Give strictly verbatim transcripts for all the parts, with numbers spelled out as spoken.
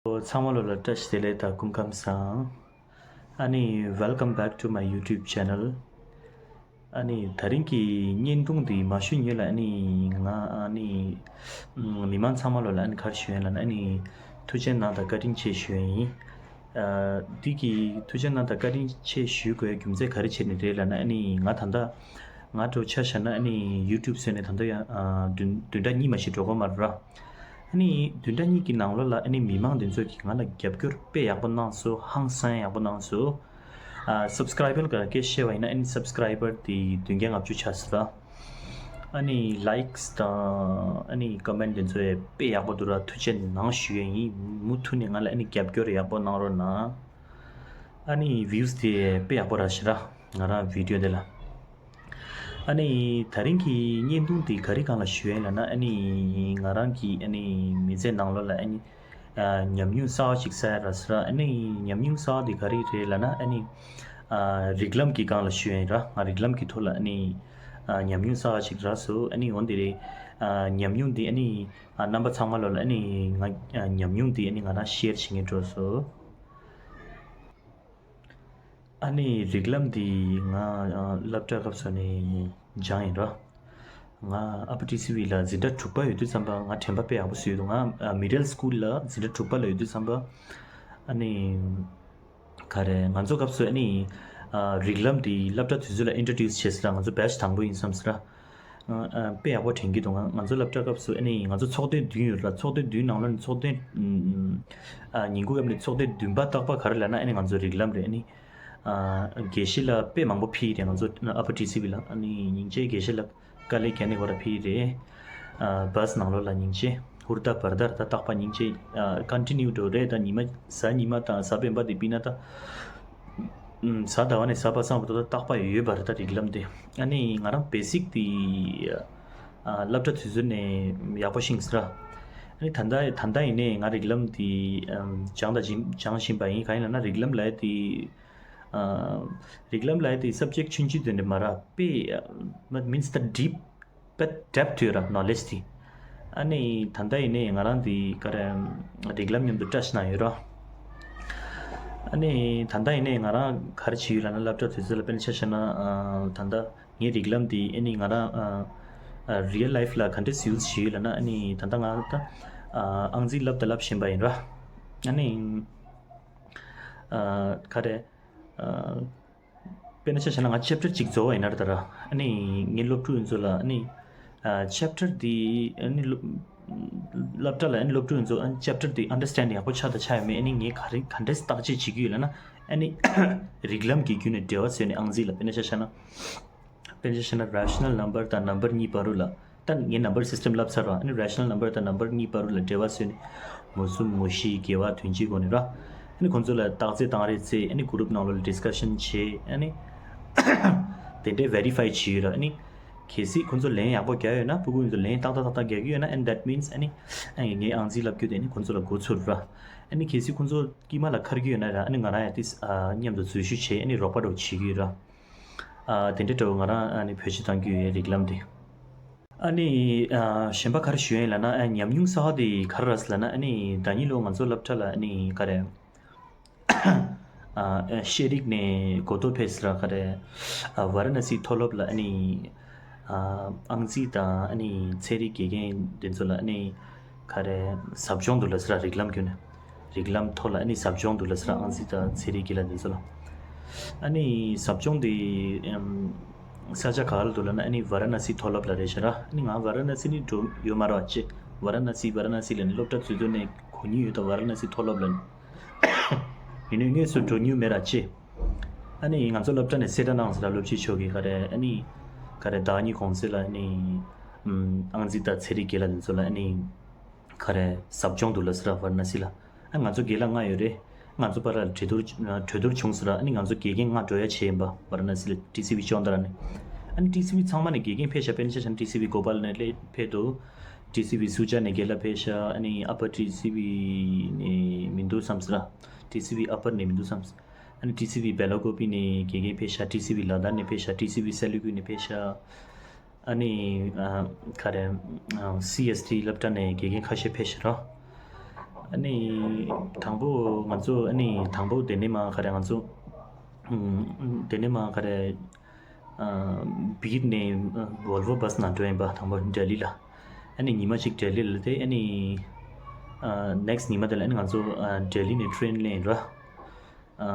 ཚང་མ་ལོ་ལ་བཀྲ་ཤིས་བདེ་ལེགས་དང་སྐུ་ཁམས་བཟང་། ཨ་ནི། Welcome back to my YouTube channel. ཨ་ནི། ད་རིང་གི་བརྙན་ཐུང་འདི་མ་ཞུ་སྔོན་ལ། ཨ་ནི། ང་ཨ་ནི། ཨམ། མི་མང་ཚང་མ་ལོ་ལ་ཨ་ནི་ག་རེ་ཞུ་ཡིན་ལབ་ན། ཨ་ནི། ཐུགས་རྗེ་གནང་དང་བཀའ་དྲིན་ཆེ་ཞུ་ཡིན། ཨ། འདི་གི་ཐུགས་རྗེ་གནང་དང་བཀའ་དྲིན་ཆེ་ཞུ་དགོས་རྒྱུ་མཚན་ག་རེ་བྱས་ནས་རེད་ལབ་ན། ཨ་ནི་ང་ད་ལྟ་ང་འདྲ་བོ་ཆ་བཞག་ན། ཨ་ནི་YouTube བཟོས་ནས་ད་ལྟ་ཡང་ཨ་བདུན་བདུན་ཕྲག་གཉིས་མ་ཞིག་འགྲོ་གི་མ་རེད་ར། ཨ་ནི་བདུན་ཕྲག་གཉིས་ཀྱི་ནང་ལོགས་ལ། ཨ་ནི་མི་མང་འདི་ཚོ་གིས་ང་ལ་རྒྱབ་སྐྱོར་དཔེ་ཡག་པོ་གནང་སོང་། ཧང་སང་ཡག་པོ་གནང་སོང་། ཨ། Subscriber ག་སྐད་བཤད་པ་ཡིན་ན། ཨ་ནི་Subscriber དེ་བདུན་བརྒྱ་ལྔ་བཅུ་ཆགས་སོང་ར། ཨ་ནི་Likes དང་ཨ་ནི་Comment དེ་ཚོ་ཡང་དཔེ་ཡག་པོ་འདུག་ར། ཐུགས་རྗེ་གནང་ཞུ་ཡས་ཡིན། མུ་མཐུད་ནས་ང་ལ་ཨ་ནི་རྒྱབ་སྐྱོར་ཡག་པོ་གནང་རོགས་གནང་། ཨ་ནི་Views དེ་དཔེ་ཡག་པོ་རག་ཤག་ར། ང་རང་video དེ་ལ། ཨ་ནི་ད་རིང་གི་བརྙན་ཐུང་དེ་ག་རེ་སྒང་ལ་ཞུ་ཡས་ལབ་ན། ཨ་ནི་ང་རང་གི་ཨ་ནི་མི་ཚེ་ནང་ལོགས་ལ། ཨ་ནི་ཨ་ཉམས་མྱོང་གསར་པ་ཞིག་བསགས་ཡས་རག་སོང་ར། ཨ་ནི་ཉམས་མྱོང་གསར་པ་དེ་ག་རེ་རེད་ལབ་ན། ཨ་ནི་ཨ་རིགས་ལམ་གྱི་སྒང་ལ་ཞུ་ཡས་ཡིན་ར། ང་རིགས་ལམ་གྱི་ཐོག་ལ་ཨ་ནི་ཨ་ཉམས་མྱོང་གསར་པ་ཞིག་རག་སོང་། ཨ་ནི་འོ་འདི་རེད། ཨ་ཉམས་མྱོང་འདི་ཨ་ནི་ཨ་རྣམ་པ་ཚང་མ་ལོ་ལ་ཨ་ནི་ང་ཨ་ཉམས་མྱོང་འདི་ཨ་ནི་ང་རང་share བྱེད་མཁན་འགྲོ་སོང་། ཨ་ནི་རིགས་ལམ་འདི་ང་ཨ་སློབ་གྲྭ་སྐབས་སུ་ནས་སྦྱངས་ཡིན་ར། ང་ཨ་ཕ་ཊི་སི་ཝི་ལ་འཛིན་གྲྭ་དྲུག་པ་ཡོད་དུས་ཙམ་པ་ང་དྲན་པ་དཔེ་ཡག་པོ་བཟོས་འདུག་ང་ཨ་middle school ལ་འཛིན་གྲྭ་དྲུག་པ་ལ་ཡོད་དུས་ཙམ་པ། ཨ་ནི་ག་རེ། ང་ཚོ་སྐབས་སུ་ཨ་ནི་ཨ་རིགས་ལམ་འདི་སློབ་གྲྭ་དེ་ཚོ་ལ་introduce བྱས་ཟེར་ར། ང་ཚོ་batch དང་པོ་ཡིན་བསམ་ཟེར་ར། ཨ་ཨ་དཔེ་ཡག་པོ་དྲན་གྱི་འདུག་ང་ང་ཚོ་སློབ་གྲྭ་སྐབས་སུ་ཨ་ནི་ང་ཚོ་ཚོགས་ཐེངས་བདུན་ཡོད་ར། ཚོགས་ཐེངས་བདུན་ནང་ལོགས་ནས་ཚོགས་ཐེངས་ཨ་ཉིན་གུང་སྐབས་ནས་ཚོགས་ཐེངས་བདུན་པ་རྟག་པ་ག་རེ་ལབ་ན། ཨ་ནི་ང་ཚོ་རིགས་ལམ་རེད། ཨ་ནི་ཨ་དགེ་བཤེས་ལགས་དཔེ་མང་པོ་ཕུལ་ཡི་རེད། ང་ཚོ་ཨ་ཕ་ཊི་སི་ཝི་ལ། ཨ་ནི་སྙིང་རྗེ་དགེ་བཤེས་ལགས་དཀའ་ལས་རྒྱག་ནས་ཁོ་ར་ཕུལ་ཡི་རེད། ཨ་བྷས་ནང་ལོགས་ལ་སྙིང་རྗེ། ཧུར་ཐག་བར་ཐག་ར། ད་རྟག་པ་སྙིང་རྗེ། ཨ་continue འགྲོ་རེད། ད་ཉི་མ་གཟའ་ཉི་མ་དང་གཟའ་སྤེན་པ་དེ་ཕུད་ན་ད། ཨམ། གཟའ་ཟླ་བ་ནས་གཟའ་པ་སངས་བར་དུ་རྟག་པ་ཡོད་པ་རེད་ད་རིགས་ལམ་དེ། ཨ་ནི་ང་རང་basic དེ་ཨ་སློབ་གྲྭ་དུས་ཚོད་ནས་ཡག་པོ་ཤེས་སོང་ར། ཨ་ནི་ད་ལྟ་ད་ལྟ་ཡིན་ནའི་ང་རིགས་ལམ་དེ་ཨམ་སྦྱངས་དང་སྦྱང་སྦྱང་བཞིན་པ་ཡིན། གང་ཡིན་ལབ་ན་རིགས་ལམ་ལབ་ཡས་དེ་ཨ་རིགས་ལམ་ལབ་ཡས་དེ་subject ཆུང་ཆུང་དེ་འདྲ་མ་རེད། དཔེ་ཨ་means the deep དཔེ་depth ཡོད་ར། knowledge དེ། ཨ་ནི་ད་ལྟ་ཡིན་ནའི་ང་རང་དེ་ག་རེ་རིགས་ལམ་མཉམ་དུ་བཀྲ་ཤིས་གནང་ཡོད་ར། ཨ་ནི་ད་ལྟ་ཡིན་ནའི་ང་རང་ག་རེ་བྱེད་ཡོད་ལབ་ན་སློབ་གྲྭ་དུས་ཚོད་ལ་དཔེར་ན་ཆ་བཞག་ན་ཨ་ད་ལྟ་ངའི་རིགས་ལམ་དེ་ཨ་ནི་ང་རང་ཨ་ཨ་real life ལ་ག་འདྲས་use བྱེད་ཡོད་ལབ་ན། ཨ་ནི་ད་ལྟ་ང་ད་ཨ་ཨང་རྩིས་བསླབ་དང་བསླབ་བཞིན་པ་ཡིན་ར། ཨ་ནི་ཨ་ག་རེ་ཨ། དཔེར་ན་ཆ་བཞག་ན་ང་chapter གཅིག་རྫོགས་པ་ཡིན་ན་ར། ད་ར་ཨ་ནི་ངའི་སློབ་ཕྲུག་ཡིན་ཚོ་ལ་ཨ་ནི་ཨ་chapter དེ་ཨ་ནི་སློབ་སློབ་གྲྭ་ལ་ཨ་ནི་སློབ་ཕྲུག་ཡིན་ཚོ་ཨ་ནི་chapter དེ་understand ཡག་པོ་ཆགས་དང་ཆགས་ཡོད་མེད། ཨ་ནི་ངས་ག་རེ་ག་འདྲས་བརྟག་དཔྱད་བྱེད་ཀྱི་ཡོད་ལབ་ན། ཨ་ནི་རིགས་ལམ་གྱི་བརྒྱུད་ནས་འགྲེལ་པ་བཟོས་ནས་ཨང་རྩིས་ལ། དཔེར་ན་ཆ་བཞག་ན། དཔེར་ན་ཆ་བཞག་ན་rational number དང་number གཉིས་བར་དུ་ལ། ད་ངས་number system བསླབ་ཚར་བ། ཨ་ནི་rational number དང་number གཉིས་བར་དུ་ལ་འབྲེལ་བ་བཟོས་ནས་མུ་གསུམ་མུ་བཞི་བརྒྱད་པ་བདུན་ཅུའི་སྒོ་ནས་ར། ཨ་ནི་ཁོང་ཚོ་ལ་རྟགས་རྩེད་བཏང་རེས་རྩེད། ཨ་ནི་group ནང་ལོགས་ལ་discussion བྱེད། ཨ་ནི་དེ་འདྲའི་verify བྱེད་ཡོད་ར། ཨ་ནི་གལ་སྲིད་ཁོང་ཚོ་ལན་ཡག་པོ་རྒྱག་ཡོད་ན། ཕྲུ་གུ་ཚོ་ལན་ཏག་ཏག་ཏག་ཏག་རྒྱག་གི་ཡོད་ན། and that means ཨ་ནི་ཨ་ངས་ཨང་རྩིས་བསླབ་རྒྱུ་དེ་ཨ་ནི་ཁོང་ཚོ་ལ་མགོ་ཚོད་ར། ཨ་ནི་གལ་སྲིད་ཁོང་ཚོ་དཀྱིལ་མ་ལ་འཁར་གྱི་ཡོད་ན་ར། ཨ་ནི་ང་རང་ཡང་ཏིས་ཨ་མཉམ་དུ་འཛུལ་ཞུགས་བྱེད། ཨ་ནི་རོགས་པ་འདྲ་བོ་བྱེད་ཀྱི་ཡོད་ར། ཨ་དེ་འདྲའི་འདྲ་བོ་ང་རང་ཨ་ནི་བེད་སྤྱོད་གཏང་གི་ཡོད་རིགས་ལམ་དེ། ཨ་ནི་ཨ་གཞན་པ་ག་རེ་ཞུ་ཡིན་ལབ་ན། ཨ་ཉམས་མྱོང་གསར་པ་དེ་ག་རེ་རེད་ལབ་ན། ཨ་ནི་ཟླ་ཉིན་ལོ་ང་ཚོ་སློབ་གྲྭ་ལ་ཨ་ནི་ག་རེ་ཨ་ཤེས་རིག་ནས་གོ་རྟོགས་འཕེལ་ཟེར་ར། ག་རེ་ཨ་ཝ་ར་ཎ་སི་མཐོ་སློབ་ལ་ཨ་ནི་ཨ་ཨང་རྩིས་དང་ཨ་ནི་ཚན་རིག་དགེ་རྒན་དེ་ཚོ་ལ་ཨ་ནི་ག་རེ་ཟབ་སྦྱོང་འདུག་ལབ་ཟེར་ར། རིགས་ལམ་བརྒྱུད་ནས། རིགས་ལམ་ཐོག་ལ་ཨ་ནི་ཟབ་སྦྱོང་འདུག་ལབ་ཟེར་ར། ཨང་རྩིས་དང་ཚན་རིག་དགེ་ལགས་དེ་ཚོ་ལ། ཨ་ནི་ཟབ་སྦྱོང་དེ་ཨམ་ས་ཆ་ག་ལ་འདུག་ལབ་ན། ཨ་ནི་ཝ་ར་ཎ་སི་མཐོ་སློབ་ལ་རེད་ཤག་ར། ཨ་ནི་ང་ཝ་ར་ཎ་སི་ནི་འགྲོ་ཡོད་མ་རེད་བ་ཅེ། ཝ་ར་ཎ་སི་ཝ་ར་ཎ་སི་ལབ་ནས་སློབ་གྲྭ་དུས་ཚོད་ནས་གོ་མྱོང་ཡོད་ད། ཝ་ར་ཎ་སི་མཐོ་སློབ་ལ་ནི་ཡིན་ནའི་དངོས་སུ་འགྲོ་མྱོང་མེད་ར་ཅེ། ཨ་ནི་ང་ཚོ་སློབ་གྲྭ་ནས་གསལ་བསྒྲགས་གནང་ཟེར་ར། སློབ་སྤྱི་མཆོག་གིས་ག་རེ་ཨ་ནི་ག་རེ་ཟླ་གཉིས་གོང་ཚད་ལ་ཨ་ནི་ཨམ་ཨང་རྩིས་དང་ཚན་རིག་དགེ་ལགས་དེ་ཚོ་ལ་ཨ་ནི་ག་རེ་ཟབ་སྦྱོང་འདུག་ལབ་ཟེར་ར། ཝ་ར་ཎ་སི་ལ། ཨ་ང་ཚོ་དགེ་ལགས་ལྔ་ཡོད་རེད། ང་ཚོ་བར་ལ་གྲོས་བསྡུར་གྲོས་བསྡུར་བྱུང་ཟེར་ར། ཨ་ནི་ང་ཚོ་དགེ་རྒན་ལྔ་འགྲོ་ཡ་བྱས་ཡིན་པ། ཝ་ར་ཎ་སི་ལ་ཊི་སི་ཝི་ཅོང་ཏ་ར་ནས། ཨ་ནི་ཊི་སི་ཝི་ཚང་མ་ནས་དགེ་རྒན་ཕེབས་ཤག་དཔེར་ན་ཆ་བཞག་ན་ཊི་སི་ཝི་གོ་པཱལ་ནས་སླེབས་ཕེབས་འདུག་ཊི་སི་ཝི་སུ་ཇཱ་ནས་དགེ་ལགས་ཕེབས་ཤག་ཨ་ནི་ཨ་པར་ཊི་སི་ཝི་ནས་མི་འདུག་བསམ་ཟེར་ར། ཊི་སི་ཝི་ཨ་པར་ནས་མི་འདུག་བསམ། ཨ་ནི་ཊི་སི་ཝི་བེ་ལ་ཀོ་པི་ནས་དགེ་རྒན་ཕེབས་ཤག་ཊི་སི་ཝི་ལ་དྭགས་ནས་ཕེབས་ཤག་ཊི་སི་ཝི་སེ་ལུ་ཀུ་ནས་ཕེབས་ཤག་ཨ་ནི་ཨ་ག་རེ་ཨ་སི་ཨེས་ཊི་སློབ་གྲྭ་ནས་དགེ་རྒན་ཁ་ཤས་ཕེབས་ཤག་ར། ཨ་ནི་དང་པོ་ང་ཚོ་ཨ་ནི་དང་པོ་དེ་ནས་མ་ག་རེ་ང་ཚོ་ཨམ་དེ་ནས་མ་ག་རེ་ཨ་བིར་ནས་ཨ་བོལ་ཝོ་བྷ་སི་ནང་འགྲོ་ཡིན་པ། དང་པོ་ལྡི་ལི་ལ། ཨ་ནི་ཉི་མ་གཅིག་ལྡི་ལི་ལ་བསྡད། ཨ་ནི་ཨ་ནེག་སི་ཊི་ཉི་མ་དེ་ལ་ཨ་ནི་ང་ཚོ་ཨ་ལྡི་ལི་ནས་ཊེན་ལེན་ར། ཨ་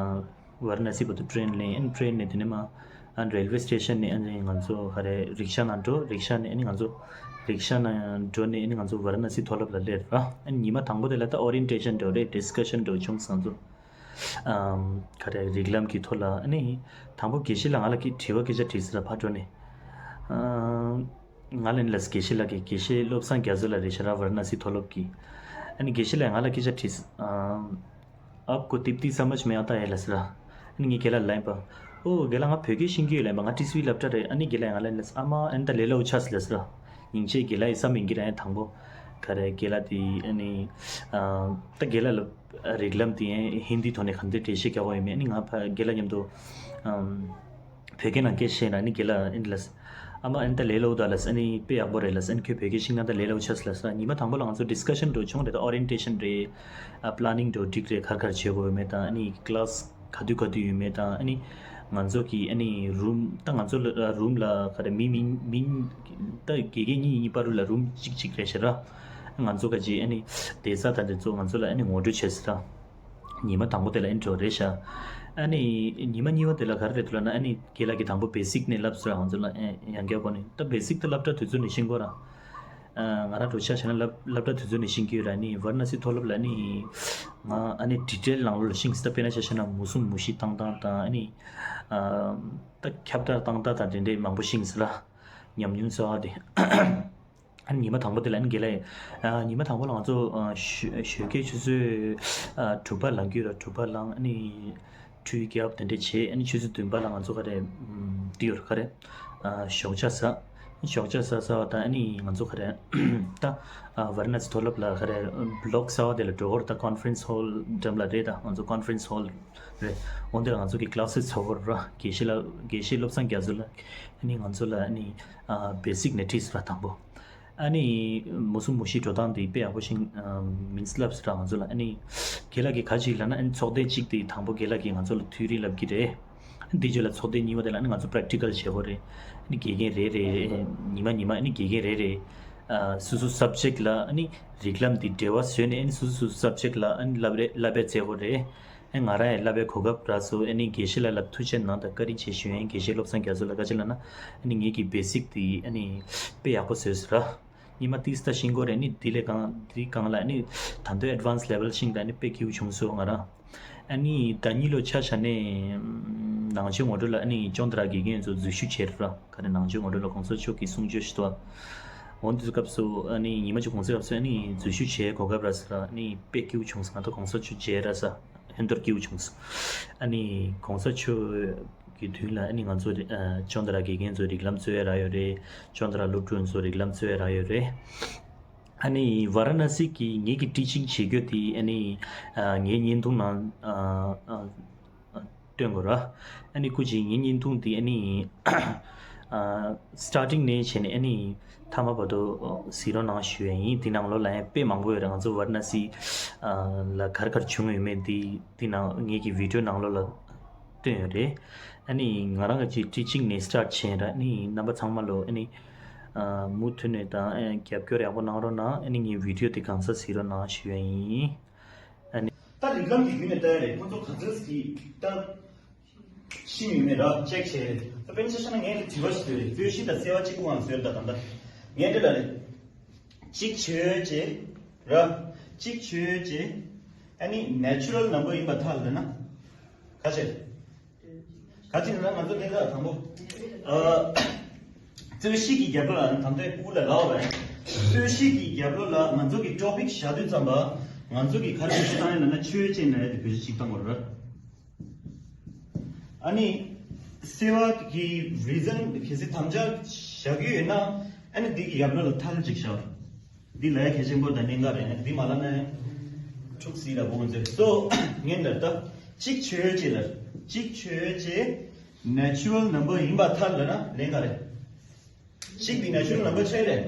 ཝ་ར་ཎ་སི་བར་དུ་ཊེན་ལེན། ཨ་ནི་ཊེན་ནས་དེ་ནས་མ་ཨ་རེལ་ཝེ་སི་ཊེ་ཤན་ནས་ཨ་ནི་ང་ཚོ་ག་རེ་རིག་ཤ་ནང་འགྲོ། རིག་ཤ་ནས་ཨ་ནི་ང་ཚོ་རིག་ཤ་ནང་འགྲོ་ནས་ཨ་ནི་ང་ཚོ་ཝ་ར་ཎ་སི་མཐོ་སློབ་ལ་སླེབས་ར། ཨ་ནི་ཉི་མ་དང་པོ་དེ་ལ་ད་ཨོ་རི་ཡན་ཊེ་ཤན་འགྲོ་རེད། ཌི་སི་ཀ་ཤན་འགྲོ་བྱུང་། ང་ཚོ་ཨམ་ག་རེ་རིགས་ལམ་གྱི་ཐོག་ལ། ཨ་ནི་དང་པོ་དགེ་བཤེས་ལགས་ང་ལ་ཀི་དྲི་བ་སྐད་ཆ་དྲིས་ཟེར་ལ་ཕར་འགྲོ་ནས། ཨམ། ང་ལ་ནི་ལགས་དགེ་བཤེས་ལགས་ཀྱིས། དགེ་བཤེས་བློ་བཟང་རྒྱ་མཚོ་ལགས་རེད་ཤག་ར། ཝ་ར་ཎ་སི་མཐོ་སློབ་ཀྱི། ཨ་ནི་དགེ་བཤེས་ལགས་ང་ལ་སྐད་ཆ་དྲིས། ཨམ། आपको तिब्बती समझ में आता है ལགས་ཟེར་ར། ཨ་ནི་ངས་རྒན་ལགས་ལབ་པ། ཨོ་རྒན་ལགས་ང་བོད་སྐད་ཤེས་ཀྱི་ཡོད་ལབ་པ། ང་ཊི་སི་ཝི་སློབ་གྲྭ་རེད། ཨ་ནི་རྒན་ལགས་ང་ལ་ནི་ལགས་ཨ་མ་ཨ་ནི་ད་ལས་སླ་པོ་ཆགས་ལགས་ཟེར་ར། སྙིང་རྗེ། རྒན་ལགས་ཡིན་བསམ་ཡིན་གྱི་ར། ཡང་དང་པོ་ག་རེ་རྒན་ལགས་དེ་ཨ་ནི་ཨམ་ད་རྒན་ལགས་ལ་རིགས་ལམ་དེ་ཧིན་དིའི་ཐོག་ནས་ག་འདྲ་འགྲེལ་བཤད་རྒྱག་དགོས་ཡོད་མེད། ཨ་ནི་ང་ཕ་རྒན་ལགས་མཉམ་དུ་ཨམ། བོད་སྐད་ནང་སྐད་བཤད་ན་ནི་རྒན་ལགས་ཨ་ནི་ལགས། ཨ་མ་ཨ་ནི་ད་ལས་སླ་པོ་ད་ལགས། ཨ་ནི་དཔེ་ཡག་པོ་རེད་ལགས། ཨ་ནི་ཁྱོད་བོད་སྐད་ཤེས་ན་ད་ལས་སླ་པོ་ཆགས་ལགས། ཉི་མ་དང་པོ་ལ་ང་ཚོ་ཌི་སི་ཀ་ཤན་འགྲོ་བྱུང་རེད། ད་ཨོ་རི་ཡན་ཊེ་ཤན་རེད། ཨ་པི་ལེ་ནིང་འགྲོ་འགྲིག་རེད། ག་རེ་ག་རེ་བྱེད་དགོས་ཡོད་མེད་དང་། ཨ་ནི་ཀི་ལ་སི་ག་དུས་ག་དུས་ཡོད་མེད་དང་། ཨ་ནི་ང་ཚོ་གི་ཨ་ནི་རུམ་ད་ང་ཚོ་ལ་རུམ་ལ་ག་རེ་མི་མི་མི་ད་དགེ་རྒན་གཉིས་གཉིས་བར་ལ་རུམ་གཅིག་གཅིག་རེད་ཤག་ར། ང་ཚོ་ག་ཅི་ཨ་ནི་བསྡད་ས་དང་དེ་ཚོ་ང་ཚོ་ལ་ཨ་ནི་ངོ་སྤྲོད་བྱས་ཟེར་ར། ཉི་མ་དང་པོ་དེ་ལ་ཨ་ནི་འགྲོ་རེད་ཤག་ཨ་ནི་ཉི་མ་གཉིས་པ་དེ་ལ་ག་རེ་རེད་འདུག་ལབ་ན། ཨ་ནི་རྒན་ལགས་ཀྱིས་དང་པོ་བེ་སིག་ནས་བསླབ་ཟེར། ང་ཚོ་ལ་ཨེ་ཡང་བསྐྱར་གོ་ནས་ད་བེ་སིག་ད་སློབ་གྲྭ་དུས་ཚོད་ནས་ཤེས་དགོས་ར། ཨ་ང་རང་འགྲོ་ཆ་བྱས་ན་སློབ་སློབ་གྲྭ་དུས་ཚོད་ནས་ཤེས་ཀྱི་ཡོད་ར། ཨ་ནི་ཝ་ར་ཎ་སི་མཐོ་སློབ་ལ་ཨ་ནི་ང་ཨ་ནི་ཌི་ཊེལ་ནང་ལོགས་ལ་ཤེས་ཀྱི་ད། དཔེར་ན་ཆ་བཞག་ན་མུ་གསུམ་མུ་བཞི་བཏང་སྟངས་དང་། ཨ་ནི་ཨ་ད་ཁྱབ་བརྡལ་བཏང་སྟངས་དང་དེ་འདྲའི་མང་པོ་ཤེས་ཀྱི་ར། ཉམས་མྱོང་གསར་བ་དེ། ཨ་ནི་ཉི་མ་དང་པོ་དེ་ལ་ཨ་ནི་རྒན་ལགས་ཨ་ཉི་མ་དང་པོ་ལ་ང་ཚོ་ཨ་ཞོ་ཞོགས་ཀའི་ཆུ་ཚོད་ཨ་དྲུག་པ་ལངས་ཀྱི་ཡོད་ར། དྲུག་པ་ལངས། ཨ་ནི་ཁྲུས་རྒྱབ་དེ་འདྲ་བྱས། ཨ་ནི་ཆུ་ཚོད་བདུན་པ་ལ་ང་ཚོ་ག་རེ་ཨམ་འདི་ཡོད་ར། ག་རེ་ཨ་ཞོགས་ཇ་ཟ། ཞོགས་ཇ་ཟ་ཟ་བ་དང་ཨ་ནི་ང་ཚོ་ག་རེ་ད་ཨ་ཝ་ར་ཎ་སི་མཐོ་སློབ་ལ་ག་རེ་བྷི་ལོག་གསར་བ་དེ་ལ་འགྲོ་གི་ཡོད་ར། ད་ཀོན་ཕ་རེན་སི་ཧོལ་འགྲམ་ལ་རེད། ད་ང་ཚོ་ཀོན་ཕ་རེན་སི་ཧོལ་རེད། འོ་འདི་ལ་ང་ཚོ་གི་ཀི་ལ་སི་ཚོགས་ཀྱི་ཡོད་ར། དགེ་བཤེས་ལགས་དགེ་བཤེས་བློ་བཟང་རྒྱ་མཚོ་ལགས་ཨ་ནི་ང་ཚོ་ལ་ཨ་ནི་ཨ་བེ་སིག་ནས་ཁྲིད་ཟེར་ར། དང་པོ་ཨ་ནི་མུ་གསུམ་མུ་བཞི་འགྲོ་སྟངས་དེ་དཔེ་ཡག་པོ་ཤེས་ཨ་མིན་ལབ་ཟེར་ར། ང་ཚོ་ལ་ཨ་ནི་རྒན་ལགས་ཀྱིས་ག་ཅི་ལབ་ན། ཨ་ནི་ཚོགས་ཐེངས་གཅིག་དེ་དང་པོ་རྒན་ལགས་ཀྱིས་ང་ཚོ་ལ་ཐིའོ་རི་ལབ་ཀྱི་རེད། ཨ་ནི་དེ་རྗེས་ལ་ཚོགས་ཐེངས་གཉིས་པ་དེ་ལ་ཨ་ནི་ང་ཚོ་པེ་རེག་ཊི་ཀལ་བྱེད་དགོས་རེད། ཨ་ནི་དགེ་རྒན་རེ་རེ་ཉི་མ་ཉི་མ་ཨ་ནི་དགེ་རྒན་རེ་རེ་ཨ་སོ་སོ་སབ་ཇེག་ལ་ཨ་ནི་རིགས་ལམ་དེ་འབྲེལ་བ་བཟོས་ནས། ཨ་ནི་སོ་སོ་སོ་སོ་སབ་ཇེག་ལ་ཨ་ནི་བསླབ་རེ་བསླབ་པ་བྱེད་དགོས་རེད། ཨ་ང་རང་ཡང་བསླབ་པའི་གོ་སྐབས་རག་སོང་། ཨ་ནི་དགེ་བཤེས་ལགས་ལ་ཐུགས་རྗེ་གནང་དང་བཀའ་དྲིན་ཆེ་ཞུ་ཡིན། དགེ་བཤེས་བློ་བཟང་རྒྱ་མཚོ་ལགས། ག་ཅི་ལབ་ན་ཨ་ནི་ངེད་ཀྱི་བེ་སིག་དེ་ཨ་ནི་དཔེ་ཡག་པོ་བཟོས་ཟེར་ར། གཉིས་མ་ཏིས་ད་ཤེས་དགོས་རེད། ཨ་ནི་དེ་ལས་གང་དེ་གང་ལ་ཨ་ནི་ད་དུང་ཨེཌ་ཝན་སི་ལེ་ཝལ་ཤིང་ད་ཨ་ནི་དཔེ་སྐྱིད་པོ་བྱུང་སོང་ང་རང་། ཨ་ནི་ཟླ་གཉིས་ལོ་ཆ་བཞག་ནས་ནང་ཆོས་ངོ་སྤྲོད་ལ་ཨ་ནི་ཅོན་ཏ་ར་དགེ་རྒན་ཚོ་འཛུལ་ཞུགས་བྱས་ར། ག་རེ་ནང་ཆོས་ངོ་སྤྲོད་ལ་གོང་ས་མཆོག་གི་གསུང་ཆོས་ཞུ་དོ། འོ་དེ་ཚོ་སྐབས་སུ་ཨ་ནི་ཉི་མ་གཅིག་གོང་ས་སྐབས་སུ་ཨ་ནི་འཛུལ་ཞུགས་བྱས་གོ་སྐབས་རག་ཟེར་ར། ཨ་ནི་དཔེ་སྐྱིད་པོ་བྱུང་སོང་། ང་ད་གོང་ས་མཆོག་མཇལ་རག་ས། ཧན་ཐོར་སྐྱིད་པོ་བྱུང་སོང་། ཨ་ནི་གོང་ས་མཆོག་གི་མདུན་ལ་ཨ་ནི་ང་ཚོ་རེ་ཨ་ཅོན་ཏ་ར་དགེ་རྒན་ཚོ་རིགས་ལམ་རྩོད་ཡ་རག་ཡོད་རེད། ཅོན་ཏ་ར་སློབ་ཕྲུག་ཚོ་རིགས་ལམ་རྩོད་ཡ་རག་ཡོད་རེད། ཨ་ནི་ཝ་ར་ཎ་སི་གི་ངེད་ཀྱི་ཊི་ཆིང་བྱེད་རྒྱུ་དེ་ཨ་ནི་ཨ་ངའི་བརྙན་ཐུང་ནང་ཨ་ཨ་ཨ་སྟོན་དགོས་ར། ཨ་ནི་སྐུ་མཁྱེན། ངའི་བརྙན་ཐུང་དེ་ཨ་ནི་ཨ་སི་ཊར་ཊིང་ནས་བྱས་ནས་ཨ་ནི་མཐའ་མ་བར་དུ་གཟིགས་རོགས་གནང་ཞུ་ཡ་ཡིན། དེ་ནང་ལོགས་ལ་ཡང་དཔེ་མང་པོ་ཡོད་རེད། ང་ཚོ་ཝ་ར་ཎ་སི་ཨ་ལ་ག་རེ་ག་རེ་བྱུང་ཡོད་མེད་དེ་དེ་ནང་ངེད་ཀྱི་བི་ཌི་ཡོ་ནང་ལོགས་ལ་བཏོན་ཡོད་རེད། ཨ་ནི་ང་རང་གི་ཊི་ཆིང་ནས་སི་ཊར་ཊི་བྱས་ར། ཨ་ནི་རྣམ་པ་ཚང་མ་ལོ་ཨ་ནི་ཨ་མུ་མཐུད་ནས་དང་ཨ་རྒྱབ་སྐྱོར་ཡག་པོ་གནང་རོགས་གནང་། ཨ་ནི་ངའི་བི་ཌི་ཡོ་དེ་གང་ས་གཟིགས་རོགས་གནང་ཞུ་ཡ་ཡིན། ཨ་ནི། ད་རིགས་ལམ་གྱི་བརྒྱུད་ནས་ལྟ་ཡ་རེད། ཁོང་ཚོ་ག་ཚོད་ཀྱིས་ད་ཤེས་ཡོད་མེད་ར་ཅེག་བྱས་རེད། ད་དཔེར་ན་ཆ་བཞག་ན་ངས་དེ་དྲི་བ་ཞིག་བཏོན་རེད། རྩོད་གཞི་དང་བརྩེ་བ་གཅིག་པུའང་བཟོས་ད་ད་ལྟ་ངས་འདི་ལ་རེད། གཅིག་བྱོས་ཅེས་ར། གཅིག་བྱོས་ཅེས། ཨ་ནི་ནེ་ཅུ་རལ་ནམ་བར་ཡིན་པར་ཐལ་ལབ་ན་ག་ཚོད་རེད། ག་ཅི་ན་ང་ཚོ་ལྷན་རྒྱས་དང་པོ། ཨ། རྩོད་གཞི་གི་རྒྱབ་ལོགས་ལ་དམ་དོན་ཕྲུ་གུ་ལ་ལབ་པ་ཡིན། རྩོད་གཞི་གི་རྒྱབ་ལོགས་ལ་ང་ཚོ་གི་ཊོ་པིག་བཞག་དུས་ཙམ་པ། ང་ཚོ་གི་ག་རེ་བེད་སྤྱོད་བཏང་ཡ་ལབ་ན་ཆོས་ཅན་ལབ་ཡ་དེ་བེད་སྤྱོད་ཅིག་བཏང་དགོས་རེད། ཨ་ནི། སེལ་བ་གི་རི་ཛན་གལ་སྲིད་དམ་བཅའ་བཞག་གི་ཡོད་ན། ཨ་ནི་འདི་གི་རྒྱབ་ལོགས་ལ་ཐལ་ཅིག་བཞག་འདི་ལ་ཡ་གལ་ཆེན་པོ་དང་གནད་འགག་རེད། འདི་མ་ལབ་ན་འཁྲུག་སྲིད་ལ་བོ་ཚོས་སོ། ངན་ལ་ལྟ། གཅིག་ཆོས་རྗེ་ལ། གཅིག་ཆོས་རྗེ། ནེ་ཅུ་རལ་ནམ་བར་ཡིན་པར་ཐལ་ལབ་ན་གནད་འགག་རེད། གཅིག་དེ་ནེ་ཅུ་རལ་ནམ་བར་ཆགས་རེད།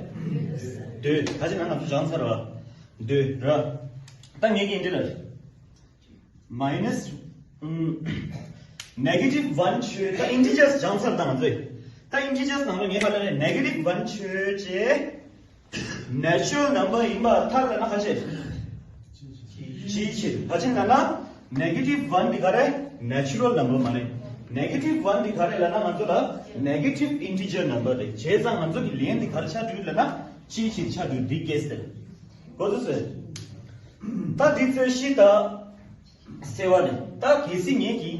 འདོད། ད་ཅི་ན་ང་ཚོ་སྦྱངས་ཚར་བ། འདོད་ར། ད་ངས་ཀྱི་འདི་ལ་མའི་ནས་ནེ་གེ་ཊིབ་ཝན་ཆོས། ད་ཨིན་ཊི་ཇར་སྦྱངས་ཚར་དང་ཚོས། ད་ཨིན་ཊི་ཇར་ནང་ལ་ངས་ག་ལ་ནེ་གེ་ཊིབ་ཝན་ཆོས་ཅེས་ནེ་ཅུ་རལ་ནམ་བར་ཡིན་པར་ཐལ་ལབ་ན་ག་ཅི། ཅིའི་ཕྱིར། ག་ཅི་ལབ་ན་ནེ་གེ་ཊིབ་ཝན་འདི་ག་རེ། ནེ་ཅུ་རལ་ནམ་བར་མ་རེད། ནེ་གེ་ཊིབ་ཝན་འདི་ག་རེ་ལབ་ན་ང་ཚོ་ལ་ནེ་གེ་ཊིབ་ཨིན་ཊི་ཇར་ནམ་བར་རེད། བྱས་ཙང་ང་ཚོ་གི་ལན་འདི་ག་རེ་ཆགས་འགྲོ་ལབ་ན་ཅིའི་ཕྱིར་ཆགས་འགྲོ། འདི་ཀེ་སི་དེ་གོ་ཚོད་ཟེར། ད་འདི་རྩོད་གཞི་ད་སེ་བ་ནས་ད་གལ་སྲིད་ངེད་ཀྱིས་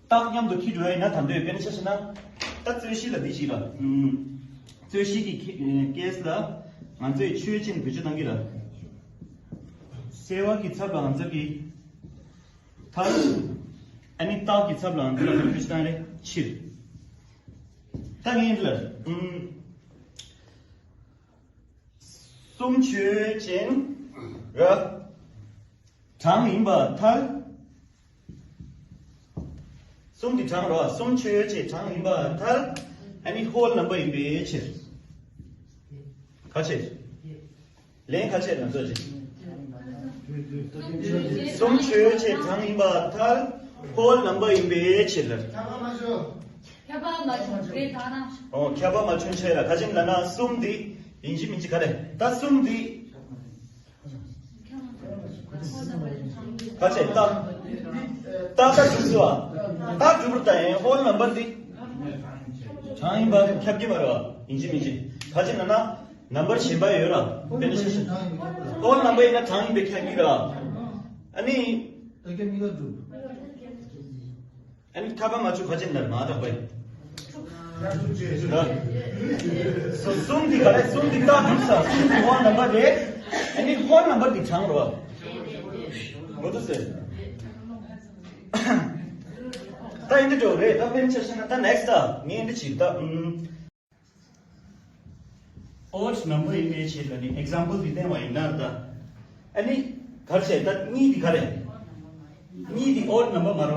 རྟགས་མཉམ་དུ་འཁྱེར་འགྲོ་ཡ་ཡིན་ན། ད་འདོད་དཔེར་ན་ཆ་བཞག་ན། ད་རྩོད་གཞི་ལ་འདི་ཞིག་ལ། ཨུམ། རྩོད་གཞི་གི་ཁེ་ཨེ་ཀེ་སི་ལ་ང་ཚོས་ཆོས་ཅན་བེད་སྤྱོད་གཏང་གི་ལ། སེ་བ་གི་ཚབ་ལ་ང་ཚོ་གི་ཐལ། ཨ་ནི་རྟགས་ཀྱི་ཚབ་ལ་ང་ཚོ་ལ་བེད་སྤྱོད་གཏང་རེ་ཕྱིར། ད་ངས་འདི་ལ། ཨུམ། གསུམ་ཆོས་ཅན་ར། གྲངས་ཡིན་པར་ཐལ། གསུམ་གྱི་གྲངས་ར། གསུམ་ཆོས་ཅན་གྲངས་ཡིན་པར་ཐལ། ཨ་ནི་ཧོལ་ནམ་བར་ཡིན་པའི་ཕྱིར། ག་ཅི། ལན་ག་ཅི་ལ་འཛོལ་ཅི། གསུམ་ཆོས་ཅན་གྲངས་ཡིན་པར་ཐལ། ཧོལ་ནམ་བར་ཡིན་པའི་ཕྱིར་ལ། ཁྱབ་པ་མ་བྱུང་རེད་ད་ན། ཨོ། ཁྱབ་པ་མ་བྱུང་ཆེ་ལ། ག་ཅི་ལབ་ན་གསུམ་འདི་ཡིན་གཅིག་མིན་གཅིག་ག་རེ། ད་གསུམ་འདི་ག་ཅི་ད། ད་ད་གྲུབ་སོང་བ། ད་གྲུབ་རུ་ད་ཡིན། ཧོལ་ནམ་བར་འདི་གྲངས་ཡིན་པ་ཁྱབ་ཀྱི་མ་རེད་བ། ཡིན་གཅིག་མིན་གཅིག་ག་ཅི་ལབ་ན་ནམ་བར་གཞན་པ་ཡོད་ར། དཔེར་ན་ཆ་བཞག་ན་ཧོལ་ནམ་བར་ཡིན་ན་གྲངས་ཡིན་པས་ཁྱབ་ཀྱི་ར། ཨ་ནི། ཨ་ནི་ཁྱབ་པ་མ་བྱུང་ག་ཅི་ལབ་ན་མ་དག་པ་ཡིན། གསུམ་འདི་ག་རེ། གསུམ་འདི་རྟགས་གྲུབ་ས། གསུམ་འདི་ཧོལ་ནམ་བར་རེད། ཨ་ནི་ཧོལ་ནམ་བར་འདི་གྲངས་རེད་བ། གོ་ཐུབ་ཟེར། ད་ཡིན་འདི་འགྲོ་རེད། ད་དཔེར་ན་ཆ་བཞག་ན་ད་ནེག་སི་ཊི་ད་ངས་འདི་བྱེད་ད། ཨུམ། ཨོཌ་ནམ་བར་ཡིན་པའི་ཕྱིར་ལ་ནི་ཨེག་ཛམ་པལ་འདི་བསྟན་པ་ཡིན་ན་ད། ཨ་ནི་ག་རེ་བྱས། ད་གཉིས་འདི་ག་རེ། གཉིས་འདི་ཨོཌ་ནམ་བར་མ་རེད་བ།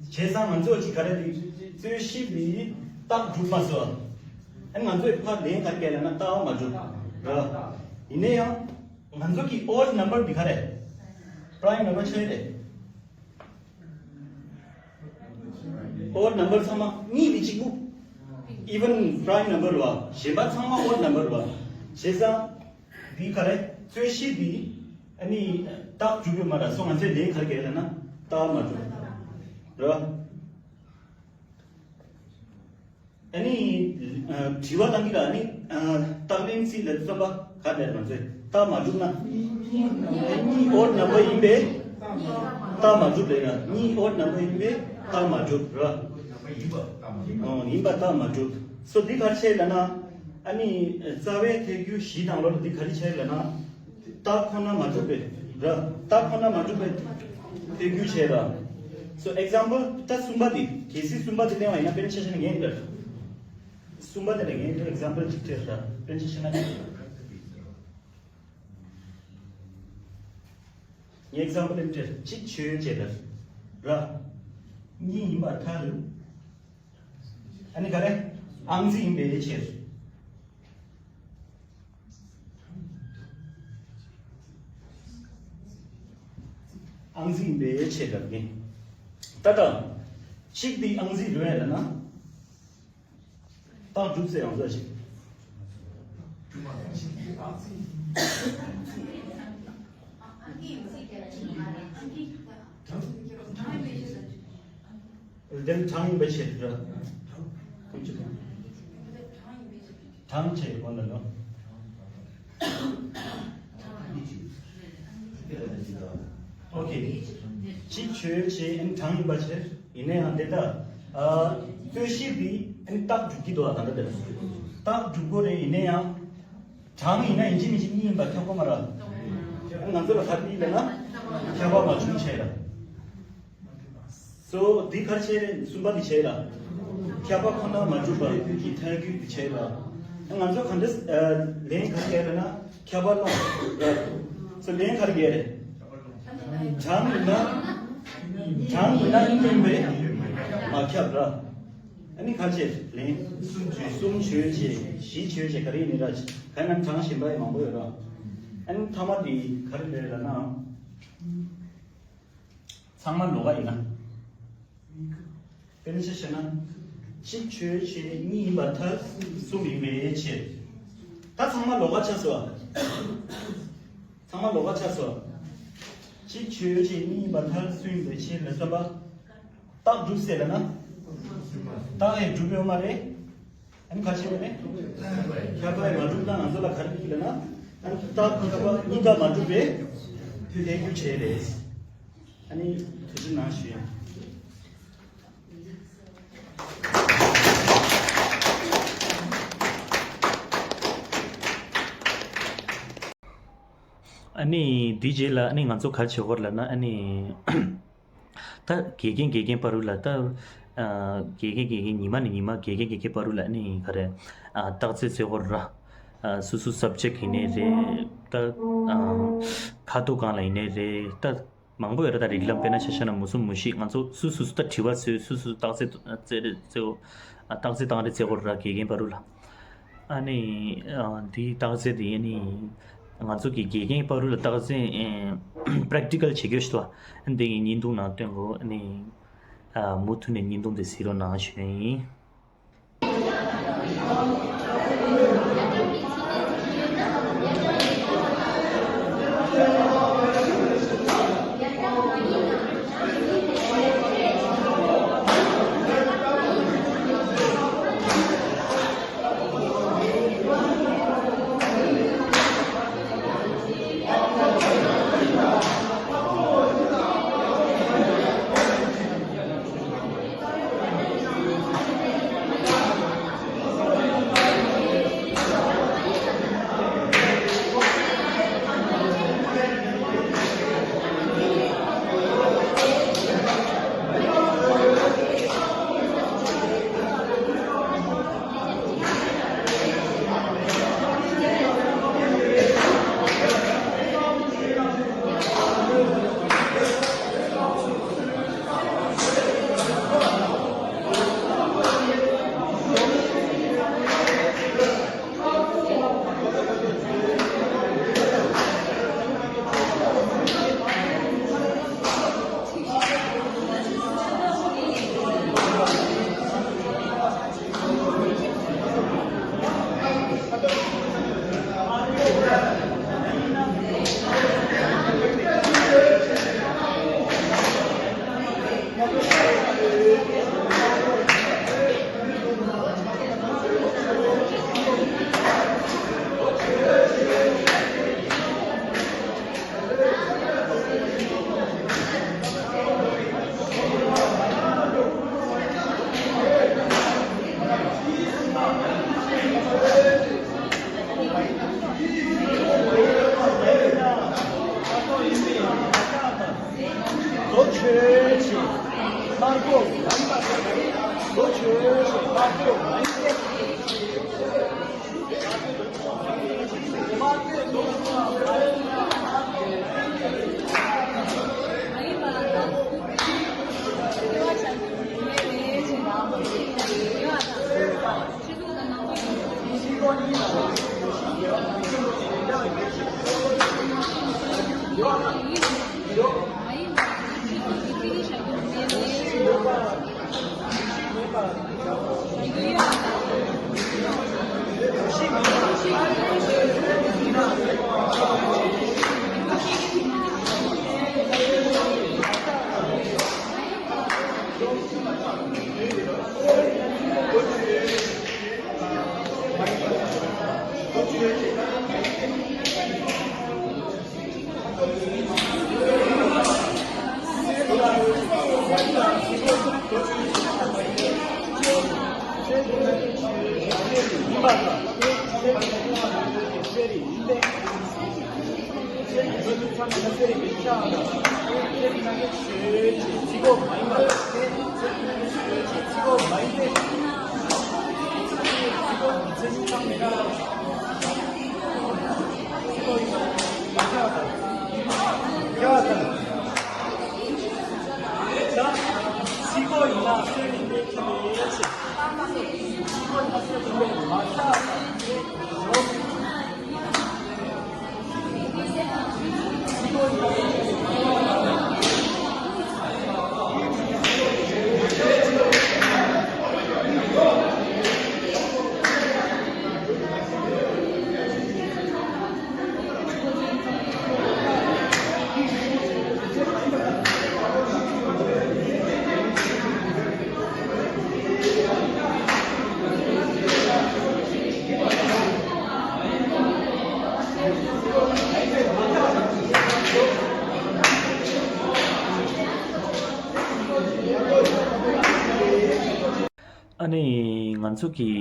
བྱས་ཙང་ང་ཚོ་གཅིག་ག་རེ་རེད། རྩོད་གཞི་འདི་རྟགས་གྲུབ་མ་སོང་། ཨ་ནི་ང་ཚོས་ཕར་ལན་ག་རེ་བརྒྱབ་ལབ་ན་རྟགས་མ་གྲུབ་ར། ཡིན་ན་ཡང་ང་ཚོ་གི་ཨོཌ་ནམ་བར་འདི་ག་རེ། པྲའིམ་ནམ་བར་ཆགས་རེད། ཨོཌ་ནམ་བར་ཚང་མ་གཉིས་འདི་གཅིག་པུ། ཨི་ཝན་པྲའིམ་ནམ་བར་རེད་བ། གཞན་པ་ཚང་མ་ཨོཌ་ནམ་བར་རེད་བ། བྱས་ཙང་འདི་ག་རེ། རྩོད་གཞི་འདི་ཨ་ནི་རྟགས་གྲུབ་ཡོད་མ་རེད། སོ་ང་ཚོས་ལན་ག་རེ་བརྒྱབ་ལབ་ན་རྟགས་མ་གྲུབ་རེད་བ། ཨ་ནི་ཨ་དྲི་བ་བཏང་གི་ལ། ཨ་ནི་ཨ་རྟགས་ལན་རྩིས་ལ་རྩོད་པ་ག་རེ་ལབ་ན་ཚོས་རྟགས་མ་གྲུབ་ན། གཉིས་ཨོཌ་ནམ་བར་ཡིན་པས་རྟགས་མ་གྲུབ་ལབ་ན། གཉིས་ཨོཌ་ནམ་བར་ཡིན་པས་རྟགས་མ་གྲུབ་ར། ཨོ་ཡིན་པ་རྟགས་མ་གྲུབ། སོ་འདི་ག་རེ་བྱས་ལབ་ན། ཨ་ནི་རྩ་བའི་ཐལ་འགྱུར་བཞི་དང་ལོ་ལ་འདི་ག་རེ་བྱས་ལབ་ན། རྟགས་ཁོ་ན་མ་གྲུབ་པས་ར། རྟགས་ཁོ་ན་མ་གྲུབ་པའི་ཐལ་འགྱུར་བྱས་ར། སོ་ཨེག་ཛམ་པལ་ད་གསུམ་པ་འདི། གལ་སྲིད་གསུམ་པ་འདི་གནས་པ་ཡིན་ན་དཔེར་ན་ཆ་བཞག་ན་ངས་འདིར། གསུམ་པ་དེ་ལ་ངས་འདིར་ཨེག་ཛམ་པལ་གཅིག་སྤྲད་ར། དཔེར་ན་ཆ་བཞག་ན། ངས་ཨེག་ཛམ་པལ་སྤྲད། གཅིག་ཆོས་ཅན་ར། གཉིས་ཡིན་པར་ཐལ། ཨ་ནི་ག་རེ། ཨང་རྩིས་ཡིན་པའི་ཕྱིར། ཨང་རྩིས་ཡིན་པའི་ཕྱིར་ལབ་ནི། ད་ལྟ་གཅིག་འདི་ཨང་རྩིས་རེད་ལབ་ན། རྟགས་གྲུབ་ཟེར་ཡང་ཟེར་ཞིག་དེ་གྲངས་ཡིན་པ་བྱེད་དུས་ར། གྲངས་བྱེད་དགོས་ན་ནོ། ཨོ་ཁེ། གཅིག་ཆོས་ཅན་གྲངས་ཡིན་པ་བྱེད། ཡིན་ན་ཡང་དེ་ལྟ། ཨ་རྩོད་གཞི་འདི་ཨ་ནི་རྟགས་གྲུབ་ཀྱི་འདུག་ཨ། ད་ལྟ་དེ་རྟགས་གྲུབ་དགོས་རེད། ཡིན་ན་ཡང་གྲངས་ཡིན་ན་ཡིན་གཅིག་མིན་གཅིག་གཉིས་ཡིན་པ་ཁྱབ་ཀྱི་མ་རེད། ང་ཚོ་ལ་ག་རེ་ཡིན་ལབ་ན་ཁྱབ་པ་མ་བྱུང་བྱས་ར། སོ་འདི་ག་རེ་བྱས་རེད། གསུམ་པ་འདི་བྱས་ར། ཁྱབ་པ་ཁོ་ན་མ་གྲུབ་པ་གི་ཐལ་འགྱུར་འདི་བྱས་ར། ང་ཚོ་ག་འདྲ་ལན་ག་རེ་རྒྱག་རེད་ན་ཁྱབ་པ་བླངས་ར། སོ་ལན་ག་རེ་རྒྱག་རེད། གྲངས་ཡིན་ན། གྲངས་ཡིན་ན་གཉིས་ཡིན་པས་མ་ཁྱབ་ར། ཨ་ནི་ག་རེ་བྱས་ལན། གསུམ་ཆོས་ཅན། བཞི་ཆོས་ཅན། ག་རེ་ཡིན་ནི་ར། ད་ནང་གྲངས་གཞན་པ་ཡང་མང་པོ་ཡོད་ར། ཨ་ནི་མཐའ་མ་དེ་ག་རེ་རེད་ལབ་ན། ཚང་མ་ལོགས་ཀ་ཡིན་ན། དཔེར་ན་ཆ་བཞག་ན། གཅིག་ཆོས་ཅན་གཉིས་ཡིན་པར་ཐལ། གསུམ་ཡིན་པའི་ཕྱིར། ད་ཚང་མ་ལོགས་ཀ་ཆགས་སོང་ཨ། ཚང་མ་ལོགས་ཀ་ཆགས་སོང་། གཅིག་ཆོས་ཅན་གཉིས་ཡིན་པར་ཐལ། གསུམ་ཡིན་པའི་ཕྱིར་ལ་བསམ་པ། རྟགས་གྲུབ་ཟེར་ལ་ན། རྟགས་ཡང་གྲུབ་ཡོད་མ་རེད། ཨ་ནི་ག་རེ་བྱས་པ་རེད། ཁྱབ་པ་ཡང་མ་གྲུབ་ན་ང་ཚོ་ལ་ག་རེ་ཡིན་ལབ་ན། ཨ་ནི་རྟགས་ཁྱབ་པ་གཉིས་ཀ་མ་གྲུབ་པའི་ཐལ་འགྱུར་བྱས་རེད། ཨ་ནི་དུས་ཚོད་ནང་ཞུ་ཡ། ཨ་ནི་འདི་རྗེས་ལ་ཨ་ནི་ང་ཚོ་ག་རེ་བྱེད་དགོས་ལབ་ན། ཨ་ནི་ད་དགེ་རྒན་དགེ་རྒན་བར་དུ་ལ་ད། ཨ། དགེ་རྒན་དགེ་རྒན་ཉི་མ་ནས་ཉི་མ། དགེ་རྒན་དགེ་རྒན་བར་དུ་ལ་ཨ་ནི་ག་རེ། ཨ། རྟགས་རྩེད་རྩེ་དགོས་ར། ཨ། སོ་སོ་སབ་ཇེག་ཡིན་ནའི་རེད་ད། ཨ། ཁ་ཐུག་སྒང་ལ་ཡིན་ནའི་རེད་ད། མང་པོ་ཡོད་ར། ད་རིགས་ལམ་དཔེར་ན་ཆ་བཞག་ན་མུ་གསུམ་མུ་བཞི། ང་ཚོ་སོ་སོ་སོ་ད་དྲི་བ་བཟོས། སོ་སོ་རྟགས་རྩེད་རྩེ། ཨ། རྟགས་རྩེད་བཏང་རེས་རྩེ་དགོས་ར། དགེ་རྒན་བར་དུ་ལ། ཨ་ནི། ཨ། འདི་རྟགས་རྩེད་དེ་ཨ་ནི་ང་ཚོ་གི་དགེ་རྒན་བར་དུ་ལ་རྟགས་རྩེད། ཨེ། པེ་རེག་ཊི་ཀལ་བྱེད་རྒྱུ་ཞིག་འདུག་པ། འདི་གི་བརྙན་ཐུང་ནང་སྟོན་དགོས། ཨ་ནི། ཨ། མུ་མཐུད་ནས་བརྙན་ཐུང་དེ་གཟིགས་རོགས་གནང་ཞུ་ཡ་ཡིན། ཨ་ནི་ང་ཚོ་གི་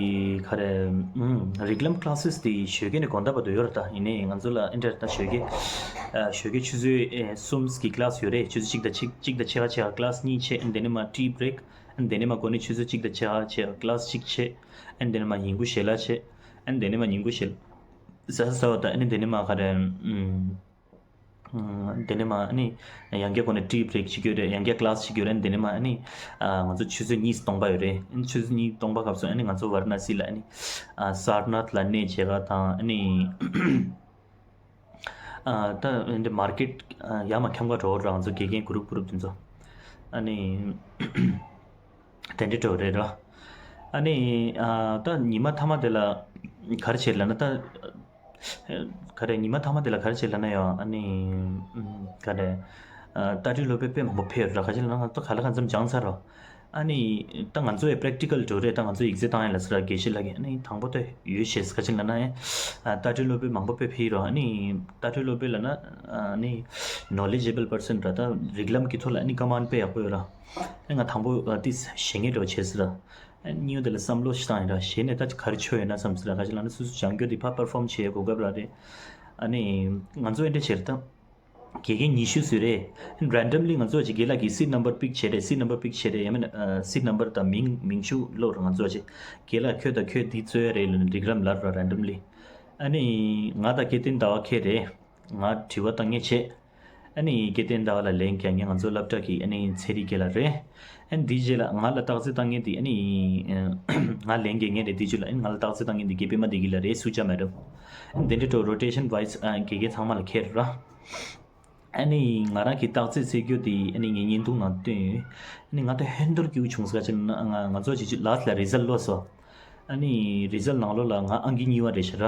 ག་རེ་ཨུམ་རིགས་ལམ་ཀླ་སེ་དེ་ཞོགས་ཀས་ནས་དགོང་དག་བར་དུ་ཡོད་རེད། ད་ཡིན་ནའི་ང་ཚོ་ལ་ཨེ་འདྲ་ད་ཞོགས་ཀས་ཨ་ཞོགས་ཀས་ཆུ་ཚོད་ཨེ་གསུམ་གྱི་ཀླ་སེ་ཡོད་རེད། ཆུ་ཚོད་གཅིག་དང་ཕྱེད་གཅིག་དང་ཕྱེད་ཀ་ཕྱེད་ཀ་ཀླ་སེ་གཉིས་བྱས། ཨ་ནི་དེ་ནས་མར་ཏི་བྷི་རེག་ཨ་ནི་དེ་ནས་མར་འགོ་ནས་ཆུ་ཚོད་གཅིག་དང་ཕྱེད་ཀ་ཕྱེད་ཀ་ཀླ་སེ་གཅིག་བྱས། ཨ་ནི་དེ་ནས་མར་ཉིན་གུང་ཞལ་ལག་བྱས། ཨ་ནི་དེ་ནས་མར་ཉིན་གུང་ཞལ་ཟ་ས་ཟ་བ་དང་། ཨ་ནི་དེ་ནས་མར་ག་རེ་ཨུམ། དེ་ནས་མར་ཨ་ནི་ཡང་བསྐྱར་ཁོ་ནས་ཏི་བྷི་རེག་ཅིག་ཡོད་རེད། ཡང་བསྐྱར་ཀླ་སེ་ཅིག་ཡོད་རེད། དེ་ནས་མར་ཨ་ནི་ང་ཚོ་ཆུ་ཚོད་གཉིས་སྟོང་པ་ཡོད་རེད། ཨ་ནི་ཆུ་ཚོད་གཉིས་སྟོང་པ་སྐབས་སུ་ཨ་ནི་ང་ཚོ་ཝཱ་ར་ཎ་སི་ལ་ཨ་ནི་སར་ནཱཐ་ལ་གནས་མཇལ་ཁ་དང་། ཨ་ནི་ད་འདི་མར་ཀེཊ་ཡར་མར་འཁྱམ་ག་འགྲོ་རང་ཚོ་དགེ་རྒན་གུ་རུབ་གུ་རུབ་དེ་ཚོ་ཨ་ནི། དེ་འདྲ་འགྲོ་རེད་ར། ཨ་ནི་ཨ་ད་ཉི་མ་མཐའ་མ་དེ་ལ་ག་རེ་བྱེད་ལབ་ན། ད་ག་རེ་ཉི་མ་མཐའ་མ་དེ་ལ་ག་རེ་བྱེད་ལབ་ན་ཡང་ཨ་ནི་ག་རེ་ལྟ་གྲུབ་སློབ་དཔོན་དཔེ་མང་པོ་ཕེབས་ར། ག་རེ་ལབ་ན་ང་ཚོ་ག་ལ་གང་འཚམ་སྦྱངས་ཚར་ར། ཨ་ནི་ད་ང་ཚོ་ཡི་པེ་རེག་ཊི་ཀལ་འགྲོ་རེད། ད་ང་ཚོ་ཡིག་ཚད་བཏང་ཡ་ལ་ཟེར་ར། དགེ་བཤེས་ལགས་ཀྱིས་ཨ་ནི་དང་པོ་དེ་ཡོད་ཤེས་ག་རེ་ལབ་ན་ཡང་ལྟ་གྲུབ་སློབ་དཔོན་མང་པོ་དཔེ་ཕེབས་ར། ཨ་ནི་ལྟ་གྲུབ་སློབ་དཔོན་ལབ་ན་ཨ་ནི་ནོ་ལེ་ཇི་བལ་པར་སན་ར། ད་རིགས་ལམ་གྱི་ཐོག་ལ་ཨ་ནི་ཀ་མན་དཔེ་ཡག་པོ་ཡོད་ར། ཨ་ང་དང་པོ་ཨ་ཏིས་ཞེ་ངེས་འགྲོ་བྱས་ཟེར་ར། ཨ་གཉིས་པ་དེ་ལ་བསམ་བློ་ཞིག་བཏང་ཡིན་ར། ཞེ་ནས་ད་ག་རེ་ཆོ་ཡོད་ན་བསམ་ཟེར་ར། ག་ཅི་ལབ་ན་སོ་སོ་སྦྱང་རྒྱུ་དེ་ཕར་པར་ཕོམ་བྱེད་གོ་སྐབས་རག་རེད། ཨ་ནི་ང་ཚོ་ཨེ་འདྲ་བྱེད་རེད་ད། དགེ་རྒན་ཉི་ཤུ་ཟེར་རེད། རན་ཌམ་ལི་ང་ཚོ་ཅིག་རྒན་ལགས་ཀྱིས་སིཊ་ནམ་བར་པིག་བྱེད་རེད། སིཊ་ནམ་བར་པིག་བྱེད་རེད། ཡང་མིན་ན་སིཊ་ནམ་བར་དང་མིང་མིང་ཤུ་ཀློག་ར། ང་ཚོ་ཅིག་རྒན་ལགས་ཁྱོད་དང་ཁྱོད་འདི་རྩོད་ཡ་རེད་ལབ་ནས་རིགས་ལམ་ལབ་ར། རན་ཌམ་ལི། ཨ་ནི་ང་དང་སྐལ་ལྡན་ཟླ་བ་ཁེལ་རེད། ང་དྲི་བ་བཏང་མཁན་བྱས། ཨ་ནི་སྐལ་ལྡན་ཟླ་བ་ལ་ལན་རྒྱག་མཁན་ང་ཚོ་སློབ་གྲྭ་གི་ཨ་ནི་ཚེ་རིང་རྒན་ལགས་རེད། ཨ་ནི་དེའི་རྗེས་ལ་ང་ལ་རྟགས་གསལ་བཏང་མཁན་དེ་ཨ་ནི་ང་ལན་རྒྱག་མཁན་རེད། དེའི་རྗེས་ལ་ཨ་ནི་ང་ལ་རྟགས་གསལ་བཏང་མཁན་དེ་དགེ་པད་མ་བདེ་སྐྱིད་ལགས་རེད། སུ་ཇཱ་མེ་ཌམ། ཨ་ནི་དེ་འདྲ་འགྲོ་རོ་ཊེ་ཤན་ཝའི་སི་ཨ་དགེ་རྒན་ཚང་མ་ལ་ཁེལ་ར། ཨ་ནི་ང་རང་གི་རྟགས་གསལ་རྩེད་རྒྱུ་དེ་ཨ་ནི་ངའི་བརྙན་ཐུང་ནང་བཏོན་ཡོད། ཨ་ནི་ང་ད་ཧོན་འདོར་སྐྱིད་པོ་བྱུང་ཟེར་ག་ཅིག་ན་ང་ང་ཚོ་ཅིག་ཅིག་ལ་ལ་རི་ཛལ་ལོས་སོ། ཨ་ནི་རི་ཛལ་ནང་ལོགས་ལ་ང་ཨང་ཀི་གཉིས་པ་རེད་ཤག་ར།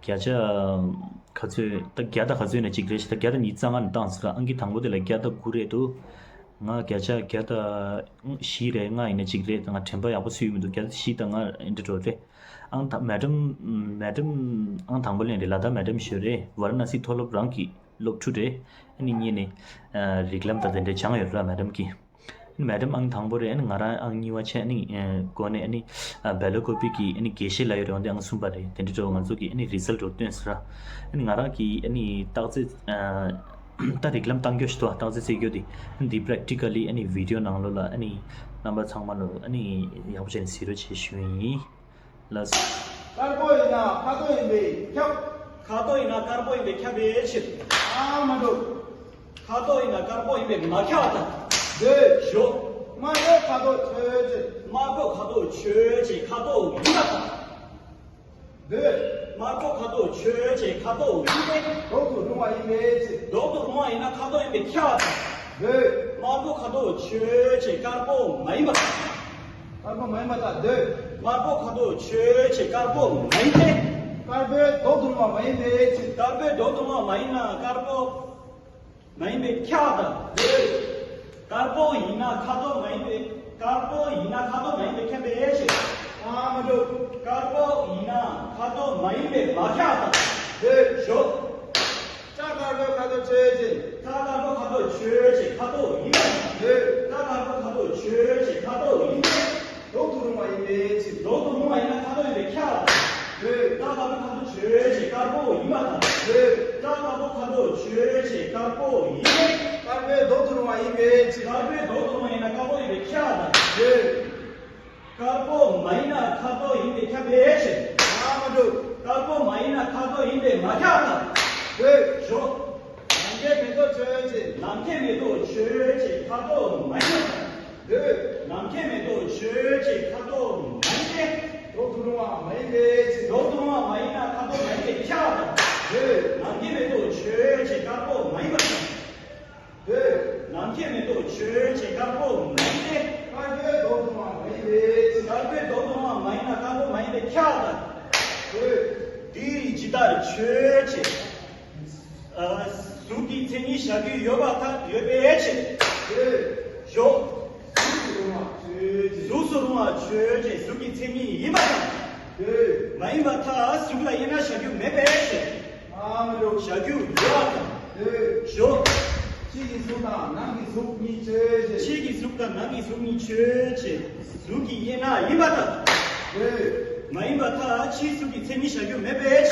བརྒྱ་ཆ་ག་ཚོད་ད་བརྒྱ་དང་ག་ཚོད་ན་གཅིག་རེད་ཤག་ད་བརྒྱ་དང་གཉིས་རྩ་ལྔ་ནས་བཏང་ཟེར་ར། ཨང་ཀི་དང་པོ་དེ་ལ་བརྒྱ་དང་དགུ་རེད་འདུག་ང་བརྒྱ་ཆ་བརྒྱ་དང་བཞི་རེད། ལྔ་ཡིན་ན་གཅིག་རེད། ད་ང་དྲན་པ་ཡག་པོ་སུ་ཡོད་མི་འདུག་བརྒྱ་དང་བཞི་དང་ལྔ་འདི་འགྲོ་རེད། ཨང་ད་མེ་ཌམ་མེ་ཌམ་ཨང་དང་པོ་ལེན་རེད། ལ་དྭགས་མེ་ཌམ་ཞོལ་རེད། ཝཱ་ར་ཎ་སི་མཐོ་སློབ་རང་གི་སློབ་ཕྲུག་རེད། ཨ་ནི་གཉིས་ནས་རིགས་ལམ་དང་དེ་འདྲའི་སྦྱངས་ཡོད་ར་མེ་ཌམ་གིས། མེ་ཌམ་ཨང་དང་པོ་རེད། ཨ་ནི་ང་རང་ཨང་གཉིས་པ་བྱས། ཨ་ནི་ཨ་འགོ་ནས་ཨ་ནི་ཨ་བེ་ལོ་ཀོ་པི་གི་ཨ་ནི་དགེ་བཤེས་ལགས་ཡོད་རེད། འོན་ཏེ་ཨང་གསུམ་པ་རེད། དེ་འདྲ་འགྲོ་ང་ཚོ་གི་ཨ་ནི་རི་ཛལ་འགྲོ་སྟོན་ཟེར་ར། ཨ་ནི་ང་རང་གི་ཨ་ནི་རྟགས་རྩེད་ཨ་ད་རིགས་ལམ་བཏང་རྒྱུ་ཞིག་འདུག་རྟགས་རྩེད་རྩེད་རྒྱུ་དེ་ཨ་ནི་འདི་པྲེག་ཊི་ཀ་ལི་ཨ་ནི་བི་ཌི་ཡོ་ནང་ལོགས་ལ་ཨ་ནི་རྣམ་པ་ཚང་མ་ལོ་ཨ་ནི་ཡག་པོ་བྱས་ནས་གཟིགས་རོགས་བྱེད་ཞུ་ཡིན། ལགས་སོ། དཀར་པོ་ཡིན་ན་ཁ་དོག་ཡིན་པས་ཁྱབ། ཁ་དོག་ཡིན་ན་དཀར་པོ་ཡིན་པས་ཁྱབ་པའི་ཕྱིར། ཨ་མ་འགྲོ། ཁ་དོག་ཡིན་ན་དཀར་པོ་ཡིན་པས་མ་ཁྱབ་པར་ཐལ། འདོད། ཞོག་དམར་པོ་ཁ་དོག་ཆོས་ཅན། དམར་པོ་ཁ་དོག་ཆོས་ཅན། ཁ་དོག་ཡིན་པར་ཐལ། འདོད། དམར་པོ་ཁ་དོག་ཆོས་ཅན། ཁ་དོག་ཡིན་པས། ལྡོག་ཏུ་རུང་བ་ཡིན་པའི་ཕྱིར། ལྡོག་ཏུ་རུང་བ་ཡིན་ན་ཁ་དོག་ཡིན་པས་ཁྱབ་པར་ཐལ། འདོད། དམར་པོ་ཁ་དོག་ཆོས་ཅན། དཀར་པོ་མ་ཡིན་པར་ཐལ། དཀར་པོ་མ་ཡིན་པར་ཐལ། འདོད། དམར་པོ་ཁ་དོག་ཆོས་ཅན། དཀར་པོ་མ་ཡིན་ཏེ། དཀར་པོའི་ལྡོག་ཏུ་རུང་བ་མ་ཡིན་པའི་ཕྱིར། དཀར་པོའི་ལྡོག་ཏུ་རུང་བ་མ་ཡིན་ན་དཀར་པོ་མ་ཡིན་པས་ཁྱབ་པར་ཐལ། འདོད། དཀར་པོ་ཡིན་ན་ཁ་དོག་མ་ཡིན་པས། དཀར་པོ་ཡིན་ན་ཁ་དོག་མ་ཡིན་པས་ཁྱབ་པའི་ཕྱིར། ཨ་མ་འགྲོ། དཀར་པོ་ཡིན་ན་ཁ་དོག་མ་ཡིན་པས་མ་ཁྱབ་པར་ཐལ། འདོད། ཞོག་ཀ་དཀར་པོའི་ཁ་དོག་ཆོས་ཅན། ཀ་དཀར་པོ་ཁ་དོག་ཆོས་ཅན། ཁ་དོག་ཡིན་པར་ཐལ། འདོད། ཀ་དཀར་པོ་ཁ་དོག་ཆོས་ཅན། ཁ་དོག་ཡིན་པས། ལྡོག་ཏུ་རུང་བ་ཡིན་པའི་ཕྱིར། ལྡོག་ཏུ་རུང་བ་ཡིན་ན་ཁ་དོག་ཡིན་པས་ཁྱབ་པར་ཐལ། འདོད། ཀ་དཀར་པོའི་ཁ་དོག་ཆོས་ཅན། དཀར་པོ་ཡིན་པར་ཐལ། འདོད། ཀ་དཀར་པོའི་ཁ་དོག་ཆོས་ཅན། དཀར་པོ་ཡིན་པས། དཀར་པོའི་ལྡོག་ཏུ་རུང་བ་ཡིན་པའི་ཕྱིར། དཀར་པོའི་ལྡོག་ཏུ་རུང་བ་ཡིན་ན་དཀར་པོ་ཡིན་པས་ཁྱབ་པར་ཐལ། འདོད། དཀར་པོ་མ་ཡིན་ན་ཁ་དོག་ཡིན་པས་ཁྱབ་པའི་ཕྱིར། ཨ་མ་འགྲོ། དཀར་པོ་མ་ཡིན་ན་ཁ་དོག་ཡིན་པས་མ་ཁྱབ་པར་ཐལ། འདོད། ཞོག་ནམ་མཁའི་མེ་ཏོག་ཆོས་ཅན། ནམ་མཁའི་མེ་ཏོག་ཆོས་ཅན། ཁ་དོག་མ་ཡིན་པར་ཐལ། འདོད། ནམ་མཁའི་མེ་ཏོག་ཆོས་ཅན། ཁ་དོག་མ་ཡིན་ཏེ། ལྡོག་ཏུ་རུང་བ་མ་ཡིན་པའི་ཕྱིར། ལྡོག་ཏུ་རུང་བ་མ་ཡིན་ན་ཁ་དོག་མ་ཡིན་པས་ཁྱབ་པར་ཐལ། འདོད། ནམ་མཁའི་མེ་ཏོག་ཆོས་ཅན། དཀར་པོ་མ་ཡིན་པར་ཐལ། འདོད། ནམ་མཁའི་མེ་ཏོག་ཆོས་ཅན། དཀར་པོ་མ་ཡིན་ཏེ། དཀར་པོའི་ལྡོག་ཏུ་རུང་བ་མ་ཡིན་པའི་ཕྱིར། དཀར་པོའི་ལྡོག་ཏུ་རུང་བ་མ་ཡིན་ན་དཀར་པོ་མ་ཡིན་པས་ཁྱབ་པར་ཐལ། འདོད། དེ་ཇི་ལྟར་ཆོས་ཅན། ཨ་གཟུགས་ཀྱི་མཚན་ཉིད་བཞག་རྒྱུ་ཡོད་པར་ཐལ། ཡོད་པའི་ཕྱིར། འདོད། ཞོག་གཟུགས་སུ་རུང་བ་ཆོས་ཅན། གཟུགས་སུ་རུང་བ་ཆོས་ཅན། གཟུགས་ཀྱི་མཚན་ཉིད་ཡིན་པར་ཐལ། འདོད། མ་ཡིན་པར་ཐལ། གཟུགས་ལ་དབྱེ་ན་བཞག་རྒྱུ་མེད་པའི་ཕྱིར། ཨ་མ་འགྲོ། བཞག་རྒྱུ་ཡོད་པར་ཐལ། འདོད། ཞོག་ཕྱི་གི་གཟུགས་དང་ནང་གི་གཟུགས་གཉིས་ཆོས་ཅན། ཕྱི་གི་གཟུགས་དང་ནང་གི་གཟུགས་གཉིས་ཆོས་ཅན། གཟུགས་ཀྱི་དབྱེ་ན་ཡིན་པར་ཐལ། ཡོད། མ་ཡིན་པར་ཐལ། ཕྱིའི་གཟུགས་ཀྱི་མཚན་ཉིད་བཞག་རྒྱུ་མེད་པའི་ཕྱིར།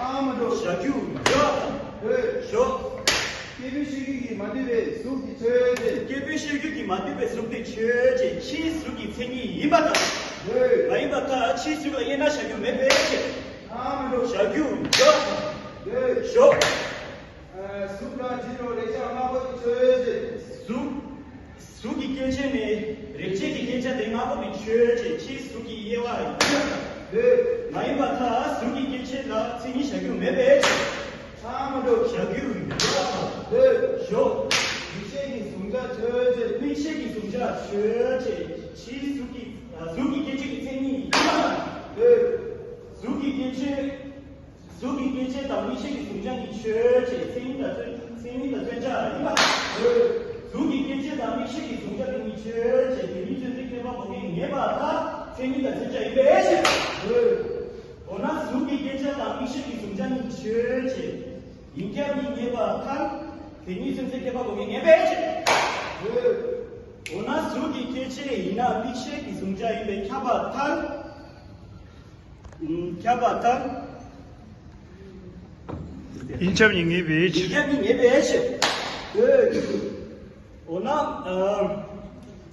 ཨ་མ་འགྲོ། བཞག་རྒྱུ་ཡོད། ཡོད། ཞོག་སྐྱེས་བུའི་ཤེས་རྒྱུད་ཀྱིས་མ་བསྡུས་པའི་གཟུགས་ཀྱི་ཆོས་ཅན། སྐྱེས་བུའི་ཤེས་རྒྱུད་ཀྱིས་མ་བསྡུས་པའི་གཟུགས་དེ་ཆོས་ཅན། ཕྱིའི་གཟུགས་ཀྱི་མཚན་ཉིད་ཡིན་པར་ཐལ། ཡོད། མ་ཡིན་པར་ཐལ། ཕྱིའི་གཟུགས་ལ་དབྱེ་ན་བཞག་རྒྱུ་མེད་པའི་ཕྱིར། ཨ་མ་འགྲོ། བཞག་རྒྱུ་ཡོད། ཡོད། ཞོག་གཟུགས་ལ་དྲི་རོ་རེག་བྱ་ལྔ་པོ་དེ་ཆོས་ཅན། གཟུགས། གཟུགས་ཀྱི་སྐྱེ་མཆེད་ནི་རེག་བྱའི་སྐྱེ་མཆེད་དེ་ལྔ་པོ་དེ་ཆོས་ཅན། ཕྱིའི་གཟུགས་ཀྱི་དབྱེ་བ་ཡིན་པར་ཐལ། མ་ཡིན་པར་ཐལ། གཟུགས་ཀྱི་སྐྱེ་མཆེད་ལ་མཚན་ཉིད་བཞག་རྒྱུ་མེད་པའི་ཕྱིར། ཨ་མ་འགྲོ། བཞག་རྒྱུ་ཡོད། ཞོག་མིག་ཤེས་ཀྱི་གཟུང་བྱ་ཆོས་ཅན། མིག་ཤེས་ཀྱི་གཟུང་བྱ་ཆོས་ཅན། ཕྱིའི་གཟུགས་ཀྱི་གཟུགས་ཀྱི་སྐྱེ་མཆེད་ཀྱི་མཚན་ཉིད་ཡིན་པར་ཐལ། གཟུགས་ཀྱི་སྐྱེ་མཆེད། གཟུགས་ཀྱི་སྐྱེ་མཆེད་དང་མིག་ཤེས་ཀྱི་གཟུང་བྱ་གཉིས་ཆོས་ཅན། མཚན་ཉིད་དང་མཚན་མཚན་ཉིད་དང་མཚོན་བྱ་ཡིན་པ། གཟུགས་ཀྱི་སྐྱེ་མཆེད་དང་མིག་ཤེས་ཀྱི་གཟུང་བྱ་དེ་གཉིས་ཆོས་ཅན། དེ་གཉིས་མཚོན་ཚེ་ཁྱད་པར་གོ་མཁན་ངེས་པར་ཐལ། མཚན་ཉིད་དང་མཚོན་བྱ་ཡིན་པའི་ཕྱིར། འོ་ན་གཟུགས་ཀྱི་སྐྱེ་མཆེད་དང་མིག་ཤེས་ཀྱི་གཟུང་བྱ་གཉིས་ཆོས་ཅན། ཡིན་ཀྱང་གཉིས་ངེས་པར་ཐལ། དེ་གཉིས་མཚོན་ཚེ་ཁྱད་པར་གོ་མཁན་ངེས་པའི་ཕྱིར། འོ་ན་གཟུགས་ཀྱི་སྐྱེ་མཆེད་ཡིན་ན་མིག་ཤེས་ཀྱི་གཟུང་བྱ་ཡིན་པས་ཁྱབ་པར་ཐལ། ཁྱབ་པར་ཐལ། ཡིན་ཁྱབ་གཉིས་ངེས་པའི་ཕྱིར། ཡིན་ཁྱབ་གཉིས་ངེས་པའི་ཕྱིར། འོ་ན།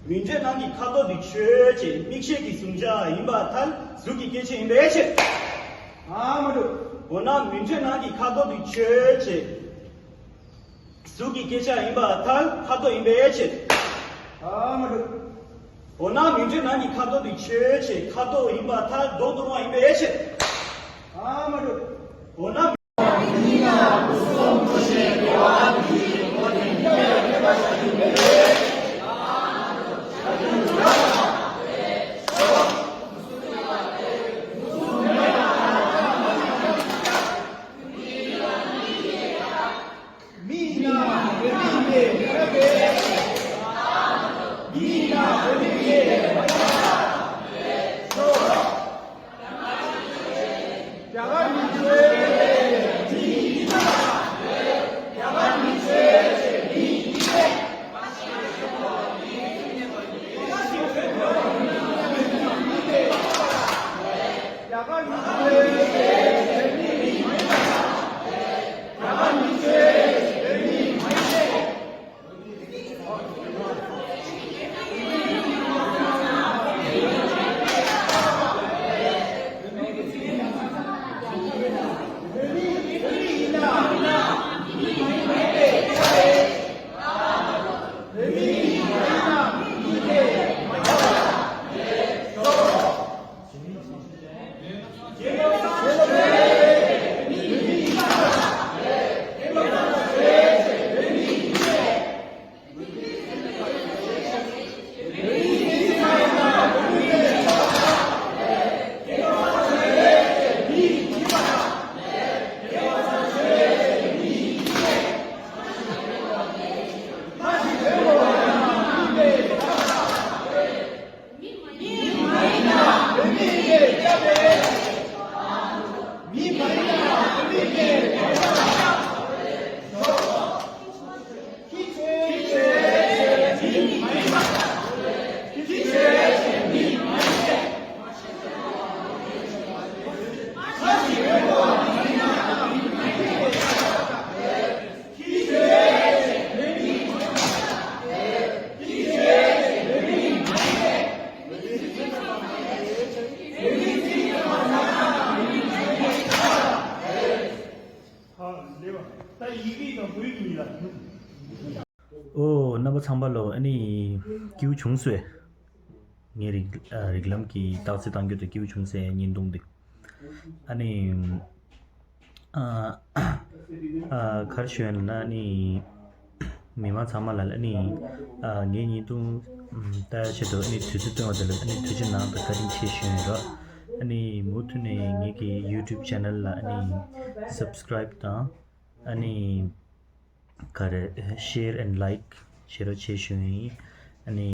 མིག་འབྲས་ནང་གི་ཁ་དོག་དེ་ཆོས་ཅན། མིག་ཤེས་ཀྱི་གཟུང་བྱ་ཡིན་པར་ཐལ། གཟུགས་ཀྱི་སྐྱེ་མཆེད་ཡིན་པའི་ཕྱིར། ཨ་མ་འགྲོ། འོ་ན་མིག་འབྲས་ནང་གི་ཁ་དོག་དེ་ཆོས་ཅན། གཟུགས་ཀྱི་སྐྱེ་མཆེད་ཡིན་པར་ཐལ། ཁ་དོག་ཡིན་པའི་ཕྱིར། ཨ་མ་འགྲོ། འོ་ན་མིག་འབྲས་ནང་གི་ཁ་དོག་དེ་ཆོས་ཅན། ཁ་དོག་ཡིན་པར་ཐལ། མདོག་ཏུ་རུང་བ་ཡིན་པའི་ཕྱིར། ཨ་མ་འགྲོ། འོ་ན། ཨོ། རྣམ་པ་ཚང་མ་ལོ། ཨ་ནི་སྐྱིད་པོ་བྱུང་སོང་། ངའི་རིག་ཨ་རིགས་ལམ་གྱི་རྟགས་གསལ་བཏང་རྒྱུ་དེ་སྐྱིད་པོ་བྱུང་སོང་། བརྙན་ཐུང་འདི། ཨ་ནི། ཨ། ཨ། ག་རེ་ཞུ་ཡ་ལབ་ན་ནི། མི་མང་ཚང་མ་ལ་ཨ་ནི། ཨ། ངའི་བརྙན་ཐུང་ཨམ། ལྟ་ཡ་ཆེད་དུ་ཨ་ནི་དུས་ཚོད་བཏོན་པ་དེ་ལ་ཨ་ནི་ཐུགས་རྗེ་གནང་དང་བཀའ་དྲིན་ཆེ་ཞུ་ཡ་ཡིན་རོགས། ཨ་ནི་མུ་མཐུད་ནས་ངེད་ཀྱི་YouTube channel ལ་ཨ་ནི་subscribe དང་ཨ་ནི་ག་རེ་share and like བྱེད་རོགས་བྱེད་ཞུ་ཡ་ཡིན། ཨ་ནི།